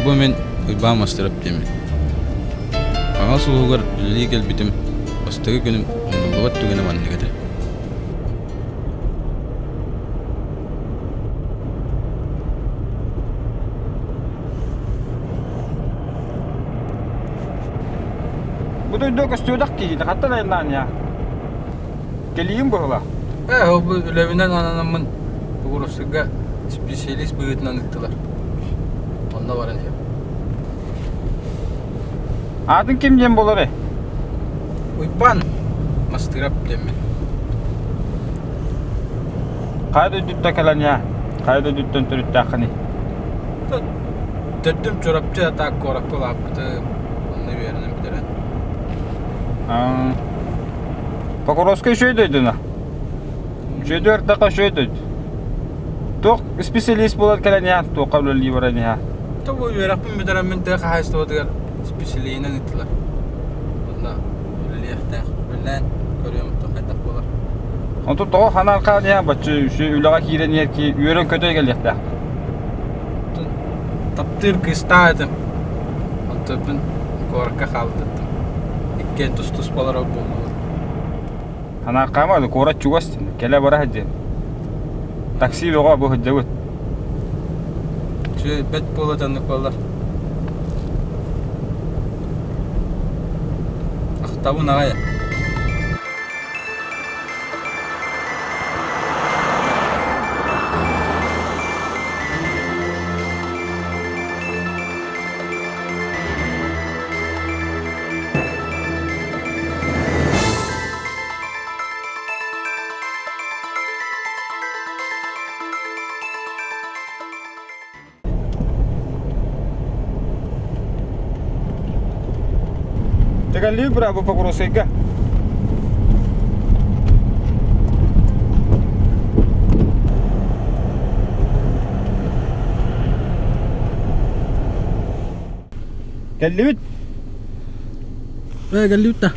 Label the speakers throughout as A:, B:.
A: Бу мин Уйбаан Мастырап диэммин. Хаҥас улууһугар үлэлии кэлбитим бастакы күнүм умнуллубат түгэнэ маннык этэ.
B: Бу дойду көстүөдэх киһитэ хаттан айаннаан я? Кэлиим быһыла.
A: Ээ, ол бу үлэбинэн ананаммын Бугуруссуга специалист быһыытынан ыыттылар. Онно баран иһэбин.
B: Аатын ким диэн буолар
A: Уйбаан Мастырап диэммин.
B: Хайа дойдуттан кэлэн я? Хайа дойдуттан төрүттээххиний?
A: Төрдүм Чурапчы атаак куоракка улааппытым. Онно үөрэнэн бүтэрэн.
B: Покровскай үчүгэй дойдуна. Үчүгэйдик ардахха үчүгэй дойду. Туох специалист буолан кэлэн иһэн, туохха үлэлии баран иһэ?
A: Тобу үөрэхпин бүтэрэммин тыа хаһаайыстыбатыгар специалиһинэн ыыттылар. Онно үлэлиэхтээх. Үлэлээн көрүөм хайдах буолар.
B: Онтон тоҕо ханаан хаан иһэн бачча үлэҕэ киирэн иһэр ки үөрэн-көтөн кэлиэхтээх.
A: Таптыыр кыыстаах этим. Онтон куоракка хаалбыттым. Иккиэн тус-туспалар буоллулар.
B: Ханааххаама куорат чугас кэлэ-бара сылдьыам. Такси бөҕө бу сылдьабыт.
A: Үчүгэй бэрт буола дьоннук буоллар. Ахтабын аҕай.
B: Тэгэллии быраабы Покровскайга. Кэллибит.
A: Ээ, кэллибит да.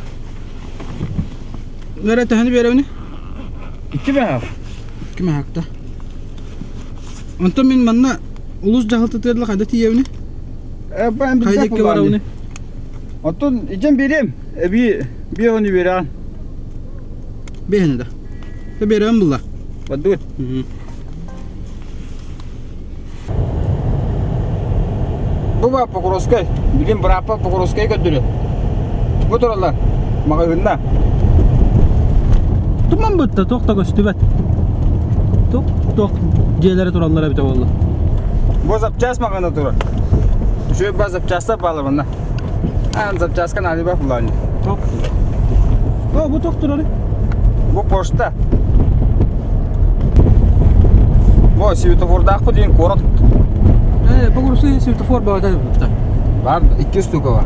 A: Эрэ төһөнү биэрэбини?
B: Икки мөһөөх.
A: Икки мөһөөх да. Онтон мин манна улуус дьаһалтатыгар хайда тиийэбини?
B: Э, баан
A: Хайда
B: билбэт
A: икки барабыны?
B: Оттон ичэн биэриэм. Эбии биэһини биэрэҕин.
A: Биэһини да. Тэ биэрэбин булла.
B: Бардыбыт. Бу баар Покровскай. Билим бырааппа Покровскай көрдөрүө. Бу тураллар. Маҕаһыынна.
A: Туман бытта туох да көстүбэт. Туох туох дьиэлэрэ тураллар эбитэ буолла.
B: Бу запчас маҕаһыына турар. Үчүгэй баар запчастар баалар манна. Аан запчаска наадыйбат булаанньа.
A: Туох? О, бу туох турар?
B: Бу почта. Бу светофордаахпыт диэн куорат.
A: Ээ, Покровскай светофор баҕата бутта.
B: Бар икки штука бар.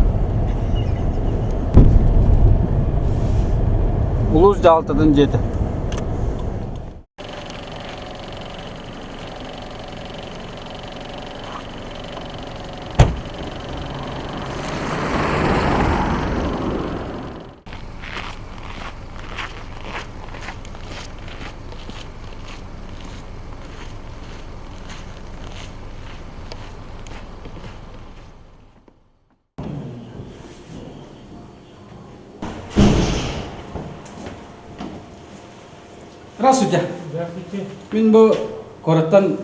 B: Улуус дьаһалтатын дьиэтэ.
A: Здравствуйте.
C: Здравствуйте.
A: Мин бу куораттан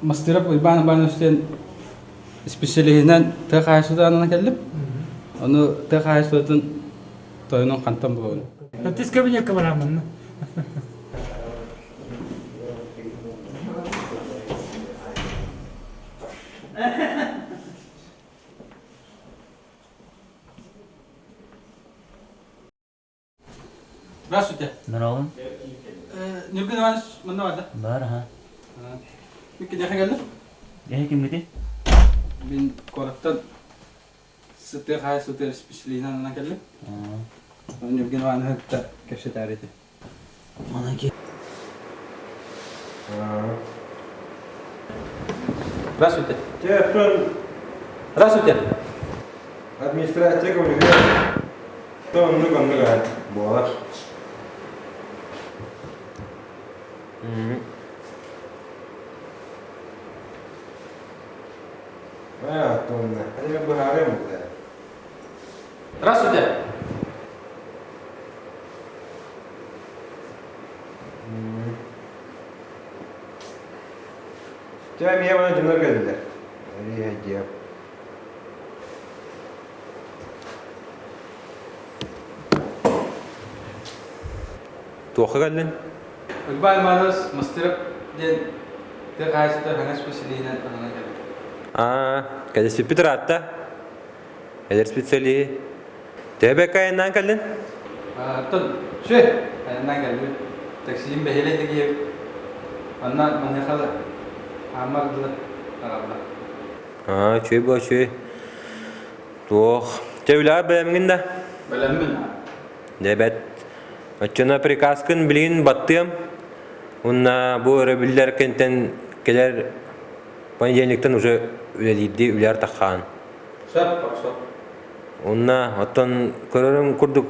A: Мастыров Уйбаан Иванович диэн исписэлииһинэн тыа хаһаайыстыбатын ананан кэллим. Ону тыа хаһаайыстыбатын тойонун хантан булабын?
C: Тис кабинекка бараммын.
A: Здравствуйте.
D: Здорово.
A: Нюргин Иванович манна барда.
D: Бар, аха.
A: Мин киниэхэ кэллим.
D: Эһи киммитий?
A: Мин куораттан сытыы хаайа сытыы специалиһынан ананан кэллим. Нюргин Ивановиһы кытта кэпсэтээри этим. Здравствуйте. Здравствуйте.
E: Администрация көмүлүгэр оннук оннук аһа буолар. Аа, тонна. Эми быһаарыам буолла.
A: Здравствуйте.
E: Дьэ, эмиэ мана дьоннор кэллилэр. Эриэһэйдиэм.
B: Туохха кэллин?
A: Уйбаан Иванович Мастыров диэн тыа хаһаайыстыбата хаҥас специалиһинэн ананан кэлбит.
B: Аа, кэлиспиппит ыраатта. Эдэр специалиһи. Төһө бэккэ айаннаан кэллин?
A: Оттон сү айаннаан кэлбит. Таксиим бэһиэлэй да киһи Манна маныаха да ааммар дылы аҕалла.
B: Аа, үчүгэй буо, үчүгэй. Туох. Чэ, үлэҕэ бэлэмҥин да?
A: Бэлэммин.
B: Дьэ, бэт. Оччоно приказкын билигин баттыам. Уонна бу өрөбүллэр кэнтэн кэлэр понедельниктан уже үлэлиирдии үлээр таххаан.
A: Сөп, сөп.
B: Уонна оттон көрөрүм курдук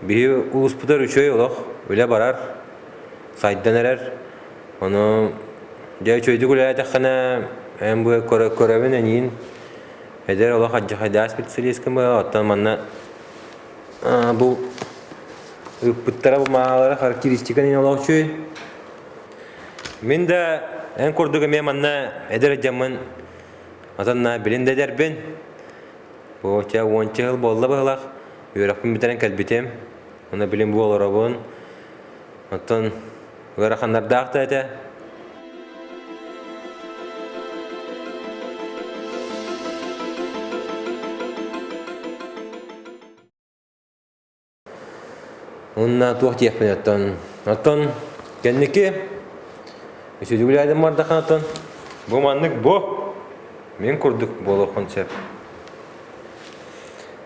B: биһи улууспутар үчүгэй олох, үлэ барар, сайдан эрэр. Ону дьэ үчүгэйдик үлэлээтэххинэ эн бу көрөбүн эниин эдэр олох алдьархайдаах специалисткын буолар. Оттон манна бу ыыппыттара бу маалара характеристика диэн олох үчүгэй. Мин да эн курдук эмиэ манна эдэр дьаммын Отон билин да эдэрбин. Бу чэ уонча сыл буолла быһылах. Үөрэхпин бүтэрэн кэлбитим. Уонна билин бу олоробун. Оттон ыараханнардаах да этэ. Уонна туох диэхпин оттон оттон кэнники үчүгүлээдим бардахан оттон бу маннык бу мин курдук буолуоххун сөп.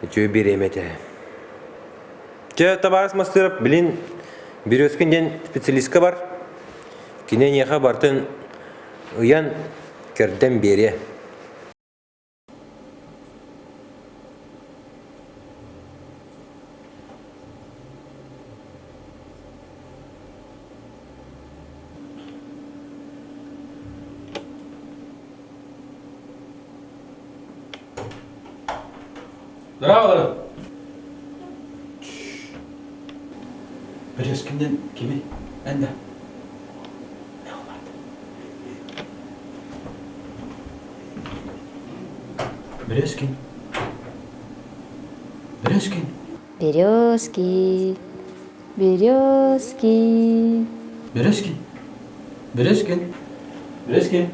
B: Үчүгэй бириэмэ этэ. Чэ, табаарыс Мастыров, билин Березкин диэн специалистка бар. Кини эйиэхэ барытын ыйан кэрдэн биэриэ.
A: Здорово! Березкинден кими? Эн да. Березкин. Березкин.
D: Березки, березки.
A: Березкин. Березкин. Березкин.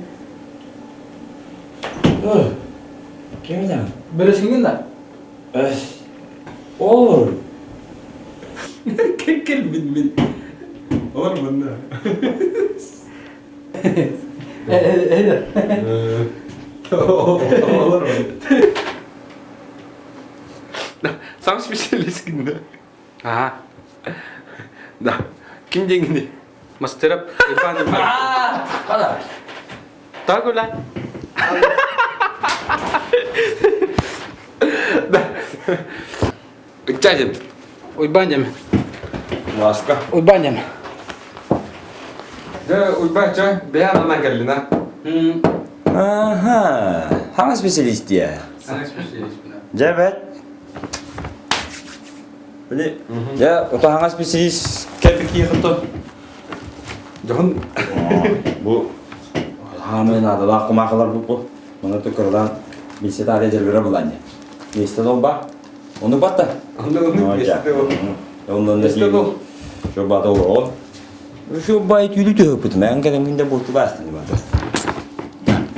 F: Ким да?
A: Березкин да?
F: Өс. Ол.
A: Кел мин мин.
E: Олор мында. Олор
G: Сам специалист да?
A: Ага.
G: Да. Ким деньги?
A: Мастерап Иван Иванович. Так гуляй.
G: Да. Тядем.
A: Уйбанем.
E: Маска.
A: Уйбанем.
G: Дьэ, Уйбаанча, бэйэн анан кэллин а?
F: Аха, хаҥас специалист дии.
A: Хаҥас специалист.
F: Дьэ, бэт. Били, дьэ, ото хаҥас специалист кэлбит киһи
G: Дьоһун.
F: Бу хаамай наадалаах кумаахылар бу. Маны кырылаан билсе таарыйа дьарыгыра булаан Миэстэ долба. Ону батта.
G: Ону ону миэстэ ол.
F: Оннон
G: Миэстэ ол.
F: Шо бата олорон. Шо бай түүлү төһөппүт. Мэн кэлэн да буоту баастын бата.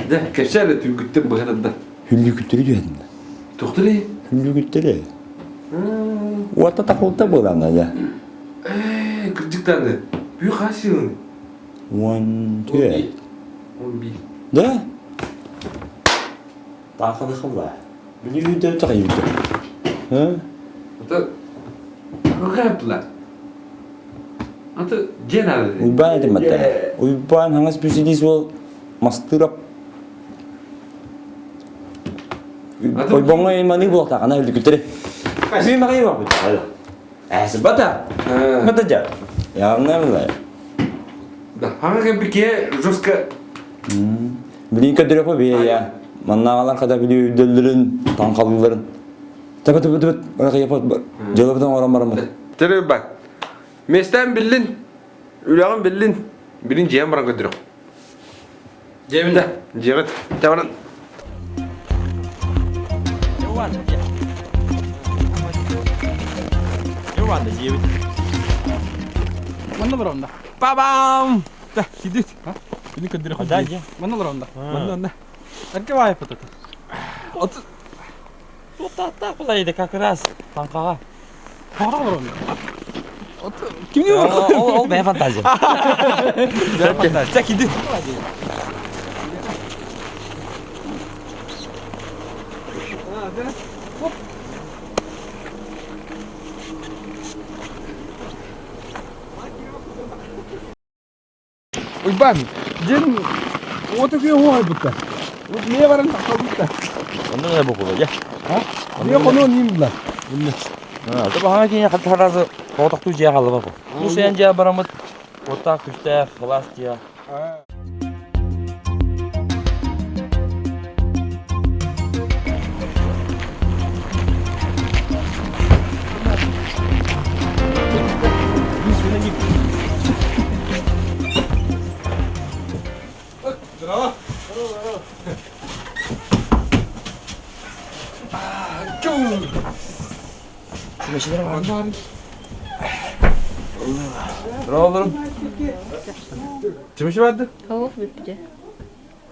G: Да, кэпсээн түлгүттэн быһатында.
F: Хүллүкүттери түһэтин.
G: Тохтори.
F: Хүллүкүттери. Уота тахулта буоланна да.
G: Ээ, кырдьыктааны. Бүү хаасыын.
F: 14.
G: 11.
F: Да? Тааханы халла. Билигин тахайбыт. Ха?
G: Это какая Аты дьиэ надо.
F: Уйбаан этим атта. Уйбаан хаҥас бүсилис уол мастырап. Ойбоҥҥо маны буолтаҕына үлүкүтэрэ. Сүй мағай баппыт. Әсі бата. Бата жа. Явно было.
G: Да, хаҥа кэмпике жестко.
F: Блин, көдөрөпө бие я. Маннааҕалар хата били үрдэллэрин, таҥхалыыларын. Тэбэ тэбэ тэбэ ырахыйапат дьыалабытын оҥорон бараммыт.
G: Төрүбат. Местен биллин, үлэҕин биллин, билин дьиэм баран көрдөрөм.
A: Дьиэбин да.
G: Дьиэҕит. Табаран.
A: Манна барамда.
G: Па-бам! Да, сидит. Күнү көрдөрө
A: Да, дьиэ. Манна олоромда.
G: Манна онна.
A: Эргэ баайы фотота.
G: От
H: Туохтаахтаах былайды как раз таҥхаҕа.
A: Тоҕо олоромда. От кимни
H: Ол ол бэйэ фантазия.
G: Ча кидит. Уйбаан, дьин уоту күйө хуохайбытта. Мие баран тахсалбытта.
H: Онно да букула, я.
G: Мие кону ним була.
H: То баһана киһи хат харазы тоҕотохтуу дьиэ хаалла бу. Бу сен дьиэ барамыт уоттаах күстээх кылаас дьиэ.
G: Олорум. Чемеши барды?
D: Оох бүппүтэ.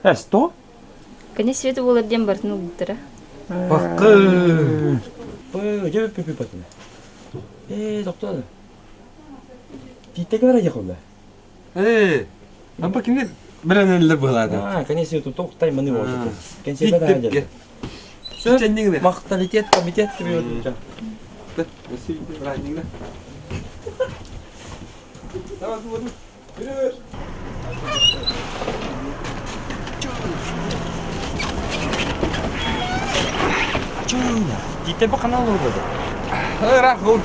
H: Эсто?
D: Кини света буолар диэн барытын ылбыттара.
G: Бакы.
H: Пы, дьэ бүппү патына. Ээ, доктор. Тииттэки бара дьахулла.
G: Ээ. Апа кини биренеллер быһалаады.
H: А, конечно, тут тоқтай маны болду. Кенсе бара дьэ.
G: Ченниңне.
H: Махталитет комитет тебе вот. Тиитте бу канал болду.
G: Ыраах ол.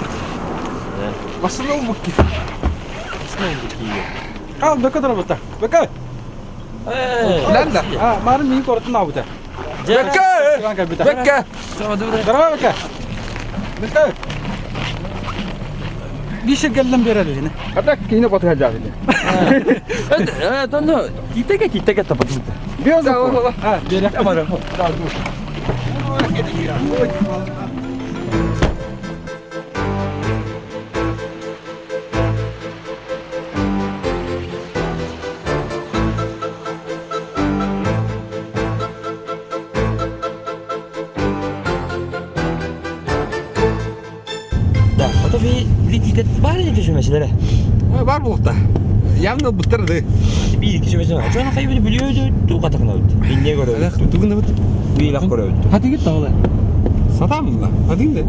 G: Басын ол букки.
A: Кал бөкө дорабыта. Бөкө.
G: Ланда.
A: А, марын мин коротун абыта.
G: Бөкө. Бөкө.
A: Дорога бөкө. Бөкө. Бишер келден берели жіне.
E: Хата киһини хоту сылдьаҕын.
H: Э, тоно тииттэге тииттэге тапатым.
E: Биос
A: А, бере.
H: Да, ото би тиитет бар edi түшүмэсилere.
G: Бар булукта. Явно буттарды.
H: Bir iki түшүмэсилere. Чона кайбы билиyor туу катакына бит. Инне көрөбүт.
G: Тугун бут.
H: Бийлак көрөбүт.
A: Хати гит тағылы.
G: Сатам ла. Хадин де.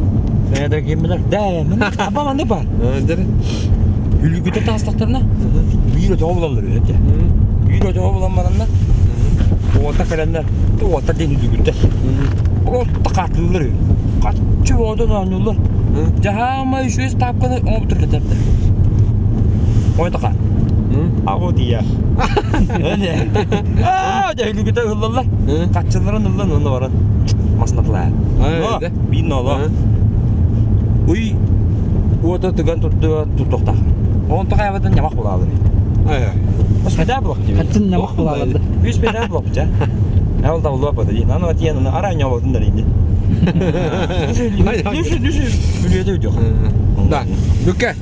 H: Нәдә кемдер? Да, мен апа манда бар.
G: Дер.
H: Үлүгүтө таастактарына биир өтө булалар өтө. Биир өтө булан бараннар. Ота кэлэннэр. Ота ден үлүгүтө. Просто катылыр. Каччы бодон аннулар. Жахама үшөс тапканы оңуп тур кетепти. Ой така. Аго дия. Аа, жа үлүгүтө ыллалар. Каччыларын ыллан онно баран. Маснатла. Бин ноло. Уй уота тыган туттуга туттухта. Онто каябатан нямак булалы. Бас беда булак диби.
A: Хаттын нямак булалы.
H: Бис беда булак жа. Ол да булак бата ди. Наны атиян ара нямак да инди. Нүшү нүшү бүлөдө өйдө.
G: Да. Бүкке.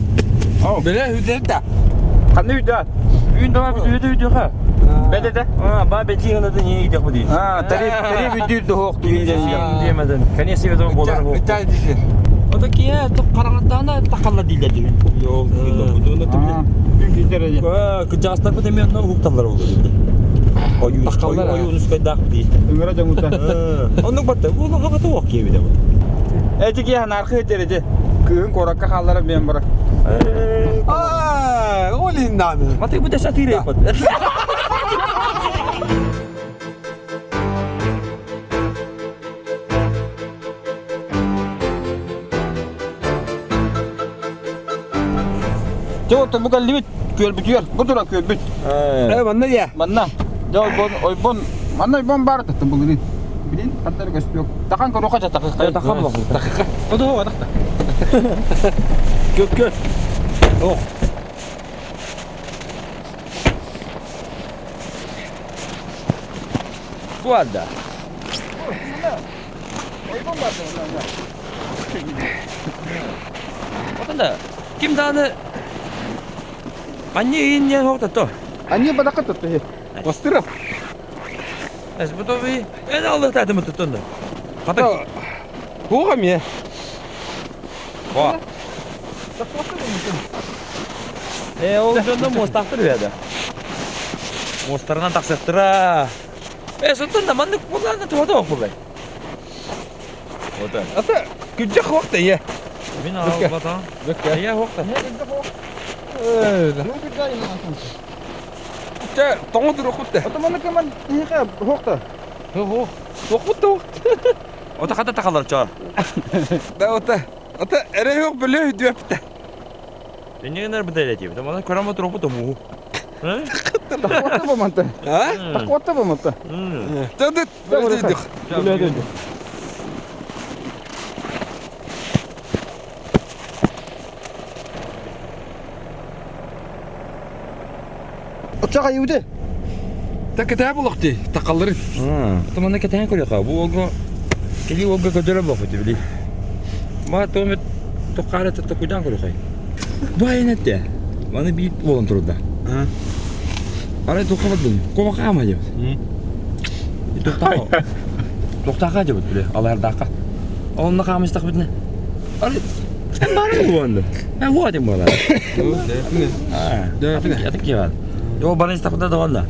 G: Биле үдәтә.
H: Кандай өйдө? Үйүн дава бүлөдө өйдө ха.
E: Бәдәдә.
H: А, ба бети гына да не өйдө буди.
E: А, тариф тариф үдүр хоқ дигән.
H: Демеден. Конечно, өйдө болар бу.
G: Үтә дише.
H: Ото кие то караңгытана такалла дилер ди. Йо, буну тибли. Кыжаастар бу деме онно укталлар болду ди. Ою
G: Такаллар,
H: ою нускай дак ди.
E: Үңөрө жамута.
H: Оннук батта. Бу хагата вак кие бу.
E: Эти ки ханархы дереже. Кыын коракка халлара мен бара.
G: Аа, ол иннаны.
H: Маты бу дesa тире пат.
E: Жо бу каллибит күөлбүтүөр. Бу тура күөлбүт.
G: Э, манна я.
E: Манна. Жо ойбон ойбон манна ойбон бар таттым бүгүн.
A: Хандар көстүөк. Тахан көрүөххэ чатакыхха.
H: Тахан булах.
A: Такыхха. Оду атахта.
H: Көк көк. О. Guarda. Отанда ким дааны Анне иин диэн хоктотто.
A: Анне бадакка тотто.
G: Бастырап.
H: Эс бу тоби эн аллахтаатым туттунда. Хата.
G: Туох эмиэ?
H: О. Э, ол дьонно муостаахтар үһэ да. Муостарынан тахсыахтара. Э, соттон да маннык буллаана туһата ох буллай. Ота.
G: Ата күдьэх хуохта ийэ.
H: Мин албата. Ийэ хуохта.
G: Чэ, тоҥо турукут да.
A: Ата маннык кэмэн тиһиэхэ хуохта.
G: Хо. Туохпут да хуохта.
H: Ота хата тахалар чоо.
G: Да ота. Ата эрэ хуох бөлө үдүөптэ.
H: Иннигинер бутэлэтиэбит. Мана көрөмө турукпут омуу.
A: Такуотта бу манта.
G: А?
A: Такуотта бу манта.
G: Тады бөлө
A: Оччоҕо иуде.
G: Та кэтээ булохти тақалларын.
H: Ата манна кэтээн көрүөхэ. Бу уолга кили уолга көрдөрө буолбут били. Ма томет токкаара токуйдаан көрүөхэй. Бу айан этте. Маны биир буолан турда. Арай тохха бардым. Куба хаама дебит. Тохтаа. Тохтааха дебит били алардаахха. Онно хаамыстах битне. Арай эн бары буонду. Эн хуа дем буолар. Ятык киеват. Жо бары истахта да онда.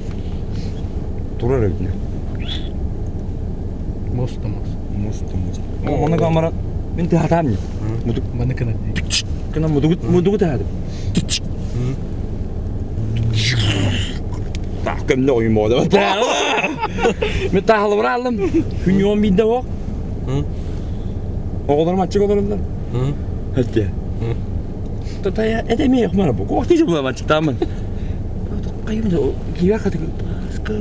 H: Турар эбитне.
A: Мост мост.
H: Мост мост. Оны камера мен тахатам. Мудук
A: Маны кына.
H: кына мудугут мудугут тахатым. Так көмнө ойум болду. Мен тахалыбыр алдым. Күн yoğun bir de o. Оҕолорум аччык олороллор. Хэтте. Татая эдеме yok бу. Коктейчи була ачыктаамын. Кайым да киба каты Паска.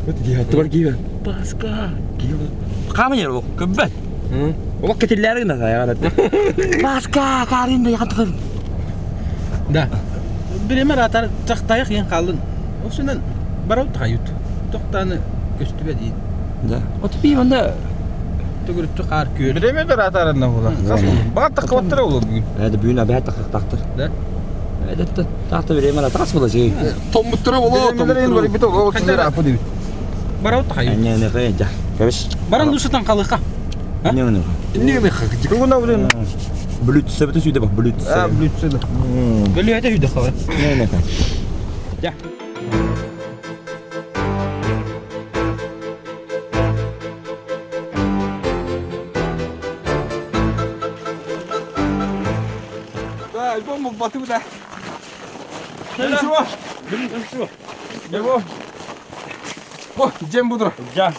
H: Вот диһатты бар киба. Паска. Киба. Камын ер ол көббәт. Олақ кетелләре генә саяга Паска, карин да якын
A: Да. Биремер атар чактайык ен калдын. Осунан барау тагают. Токтаны көстүбө дейин.
H: Да. Вот би манда
A: Төгүрүччү каар күөл.
E: Биремедер атарында була. Бага такыбаттыр ол бүгүн.
H: Эди бүгүн абәт тактыр.
A: Да.
H: Эди такты биремер атас була жей.
G: Томмуттура боло,
E: Биремедер ен бар бит ол силер апы дейт.
A: Барау тагают.
F: Не не кый, жа. Кебиш.
A: Баран душатан калыка.
F: Не не.
G: Не не хак.
E: Бүгүн абы
F: Блюд себети сүйдө бак, блюд.
E: А, блюдце.
A: Бөлү эте үйдө калыр.
F: Не не кый.
A: Ja.
G: Да, альбом был баты да. Ничего. Ничего. Его. О, дем будра.
H: Ja.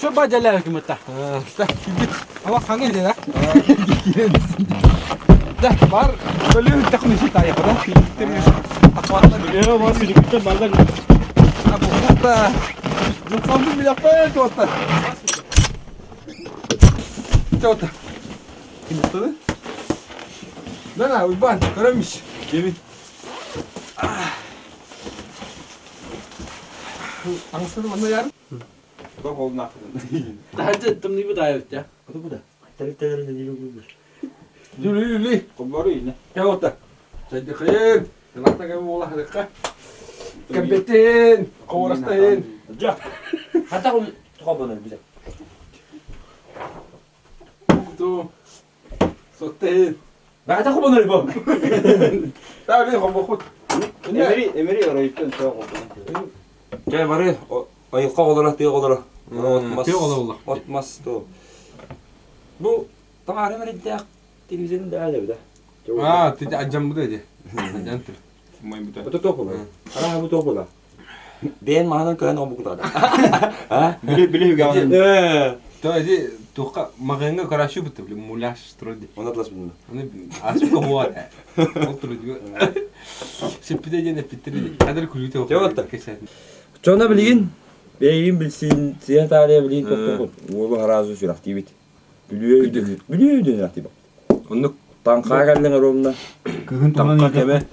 A: Şu bacalar hükümette.
G: Да, кибит.
A: Ama hangi dedi?
G: Да, бар бөлө тахны тая, да? Акватла.
C: Е, бар сүлүктө балдар.
G: Абу Жуксанды милапай туатта. Туатта. Кимтады? Да, уйбан, көрөмүш. Кебит. Аңсыны мында яр. Бак олуна.
A: Daha тымны bu da evet ya.
H: Bu da. Территорияны не люблю.
G: Жүр, жүр, жүр.
F: Кобору ине.
G: Туатта. Сәйдихин. Тылакта кем була хадыкка. Кембетин, коворастын.
H: Ja. Хата кул тохобону бизе.
G: Ту. Соттын.
H: Бата хобону бу.
G: Та би хобохут.
F: Эмери, эмери оройттан соо кобону.
H: Жай бары айылка олора, тыга олора. Отмас.
A: Тыга олора.
H: Отмас то. Бу тамара меридде телевизордун да да.
G: А, ты аджам буда же. Аджам тур. Мой буда.
H: Бу топ була. Ара бу топ була. Бен маанан көрөн обу кутада. А?
F: Биле биле үгән.
H: Э.
G: То эди тука магынга карашы бутты, блин, муляж строди.
H: Оны атлас бу.
G: Аны асыпка буа. Ол тур Сеппиде жene питтири. Кадыр күлүтө.
H: Жок. Жона билигин.
F: Бэйин билсин, сыа таарыйа билин тохтохут. Уолу хараазы сүрэхтиибит. Бүлүү өйдөнү, бүлүү өйдөнү ахтыйбат.
G: Оннук
F: Таҥхаа кэллиҥ ровно.
E: Кыһын
G: таҥха кэмэ.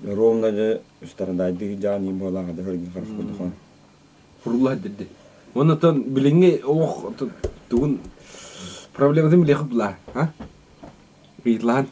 F: Ровно дьэ устарындайдыы дьаан иин буолаах да хөргүн харах курдук.
G: Фурулла дирди. Оннотон билиҥҥи олох тугун проблематын билиэхэ була, а? Ыйытлаһан.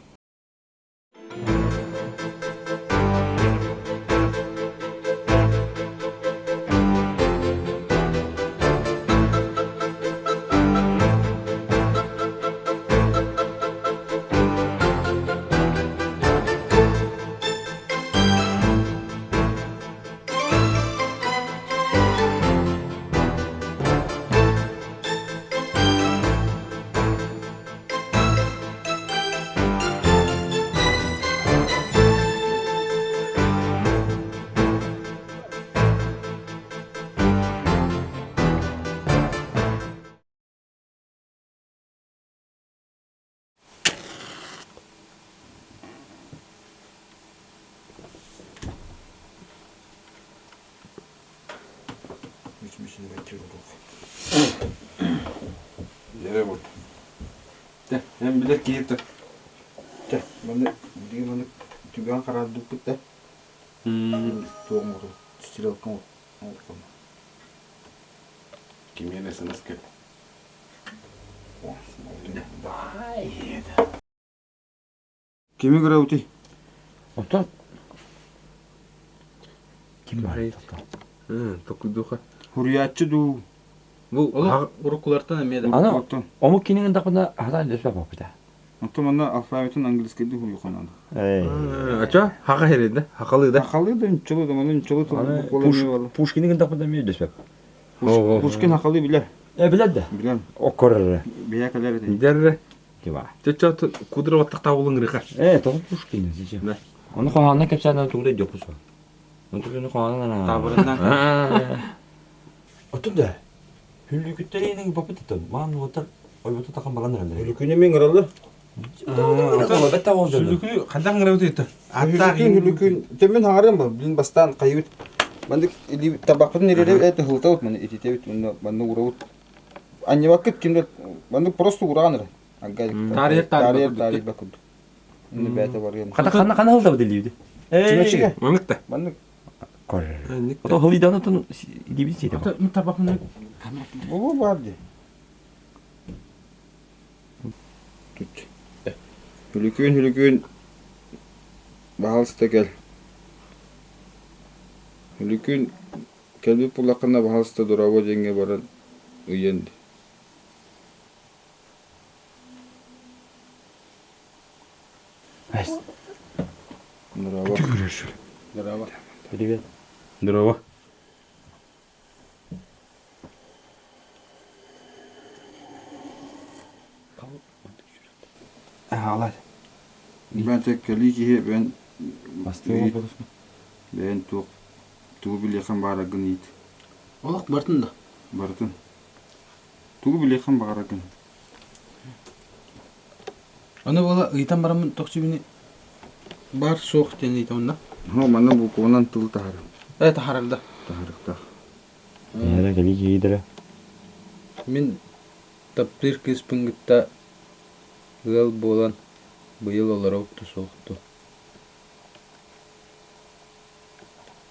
G: Дьэрэ бу. Тэ, эн билэр киһи то.
E: Тэ, маны билигин маны түгэн хараардыппыт да. Туох оҥору, стрелка оҥорком.
G: Кимиэнэ смс кэл.
E: Кими көрөбүтүй?
H: Оттон ким бар?
G: Токуйдуха.
E: Хуруйааччы дуу?
G: Бу
A: Олох уруккулартан эмиэ да.
H: Аны омук кинигин тахпына хатан дөспө баппыта.
E: Оттон манна алфавитын английскайдыы хуруйханан.
G: Ача, хака херенде, хакалы да.
E: Хакалы да үнчөлү да, маны үнчөлү тыл
H: Пушкинигин тахпына эмиэ дөспөп.
E: Пушкин хакалы билер.
H: Э билер да.
E: Билем.
H: Оккорор.
E: Бия кэлэр этэ.
G: Дерре.
H: Тиба.
G: Чөчө кудра баттахта булың рыха.
H: Э, тоҕо Пушкин зачем? Оны хоһоонно кэпсээн тугу да дьоппус. Оны хоһоонно
A: Табырынан.
H: Отun да. Хүллүкүттэринин бапыт итон. Маан уотар ойбото тахан баран эрэллэр.
E: Хүлүкүнү мен ыралы.
G: Сүлүкүнү хандан гырабыт ito. Аттаах
E: Хүлүкүн төмөн хаҥарым ба билин бастаан хайыбыт. Маннык или табакпытын ирере это хылтабыт маны ититебит онно манны урабыт. Анньыбаккыт ким да маннык просто ураан эрэ.
A: Тарыйар
E: Тарыйар тарыйар курдук. Инне бэйэтэ барыан.
H: Хата ханна ханна хылтабыт илиибит.
E: Чүмэчигэ.
G: Маннык да.
E: Маннык
H: Ото хылыйдан отон илиибит сиэтэ.
A: Табакны
E: бу бар ди. Тут. Хүлүкүн хүлүкүн баһалыста кэл. Хүлүкүн кэлбит буллаххына баһалыста дорообо диэҥҥэ баран ыйан ди. Здорово. Здорово.
H: Привет.
G: Здорово.
E: Аалай. Мен тек кэлии киһи бен бен туох тугу билиэхин баарагын иит.
A: Олох бартын да.
E: Барытын. Тугу билиэхин баарагын.
A: Оны буола ыйтан бараммын тохсубини бар суох диэн ыйтабын да.
E: Хо манна букванан тыл таһар.
A: Э таһарарда.
E: Таһарыктаах.
H: Эра кэли киидere.
A: Мин таптыыр кыыспын кытта ыал буолан быйыл олоробут суохту.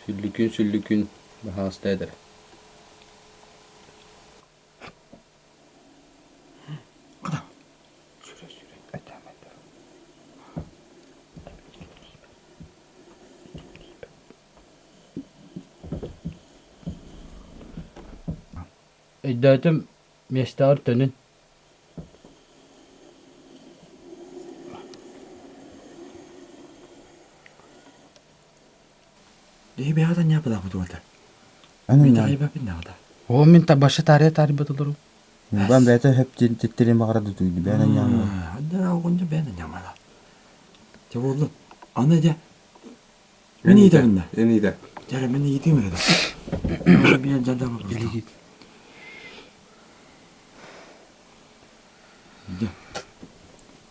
A: Сүллүкүн сүллүкүн баһааста этэр. Өйдөөтүм миэстэҕэр төнүн.
H: Дии бэйэҕэ ньаапалаах бутугата.
E: Аны
H: Мен таайбаппын наада.
A: О мин табашы таарыйа таарыйбат олорум.
E: Бан бэйэтэ хөп титтерин баҕара дутуйду бэйэн ньаама.
H: Анда оҕонньор бэйэн ньаамала. Дьэ буоллун. Аны дьэ мин иитэбин да.
G: Эн иитэ.
H: Дьэ мин иитиим эрэ да. Биэн дьадам.
A: Билигит.
H: Дьэ.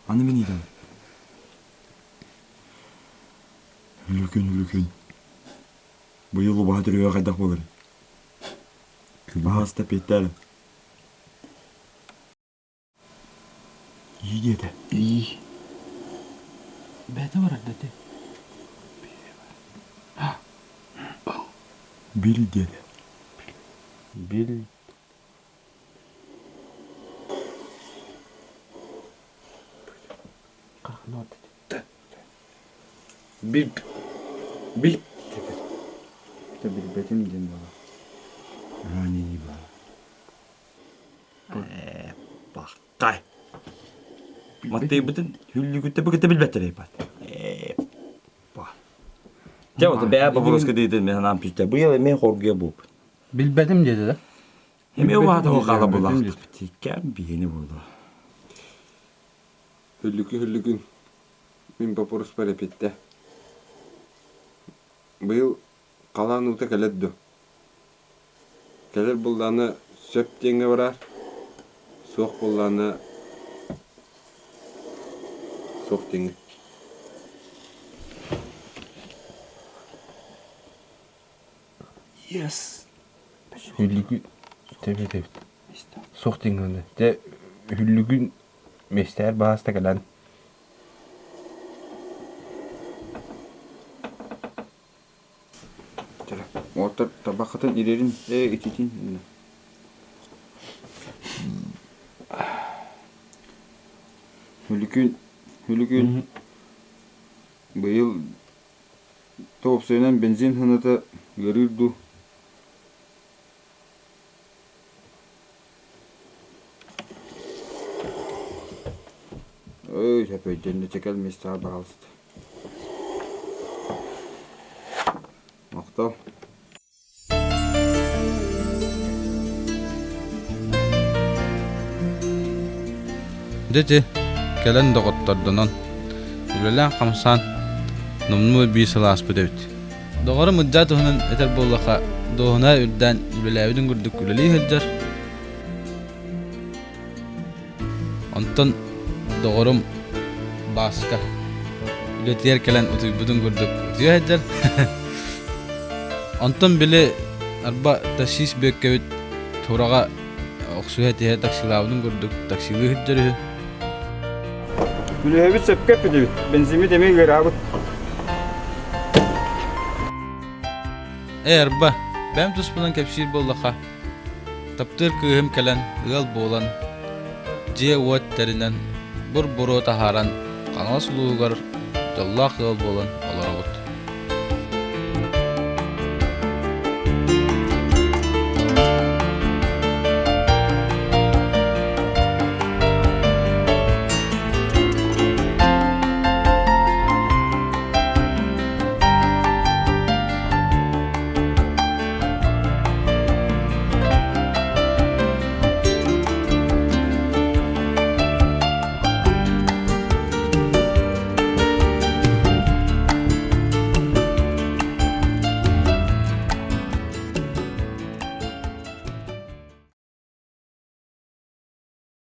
H: Аны мин иитэбин. Үлүкүн үлүкүн. Быйыл убаһа төрүөҕэ хайдах буолар?
F: Баһаста Петер. Ии диэтэ.
A: Ии. Бэйэтэ барар да ти.
F: Бил диэтэ.
B: Бил.
G: Бил. Бил.
E: Билбэтим диэн буолар.
F: Ранее бар. Ээ, бахтай. Маттыйбытын хүллүгүттэ бүгүттэ билбэттэр эйбат. Ээ, ба. Дьэ, вот бэйэ бобуруска дийтин мен анам түстэ. Быйыл эмиэ хоргуйа буолбут.
A: Билбэтим диэтэ да.
F: Эмиэ убаата хаала булаахтык. Кэм биһини буолла.
G: Хүллүкү хүллүгүн мин боппуруспар эпиттэ. Быйыл халаан уута кэлэр дуо? Кэлэр буоллаҕына сөп диэҥҥэ бараар, суох буоллаҕына суох диэҥҥэ.
A: Yes.
G: Хүллүгү тэбит эбит. Суох диэҥҥэ Дьэ хүллүгүн миэстээр баһааста кэлэн
E: Уоттар табаххытын ирэрин ээ ититин Хүлүкүн хүлүкүн быйыл тоопсуйунан бензин сыаната ыарыыр дуу? Ой, сөпөйдөннө чекел миэстэҕэ баҕалыста. Махтал.
A: Дьэ ити, кэлэн доҕоттордонон, үлэлээн-хамсаан номнуо биир сыл ааспыт эбит. Доҕорум Ырдьаа туһунан этэр буоллахха, дуоһунаһа үрдээн үлэлээбитин курдук үлэлии сылдьар. Онтон доҕорум Бааска үлэтигэр кэлэн утуйбутун курдук утуйа сылдьар. Онтон били арба таксист Бүөккэбит тураҕа охсуһа этиһэ таксилаабытын курдук таксилыы сылдьар үһү.
E: Үлэһэбит сөпкө эппитибит, бензиммит эмиэ ыараабыт.
A: Ээ, арба, бэйэм туспунан кэпсиир буоллахха, Таптыыр кыыһым кэлэн, ыал буолан, дьиэ-уот тэринэн, бур-буруо таһааран, Хаҥалас улууһугар дьоллоох ыал буолан олоробут.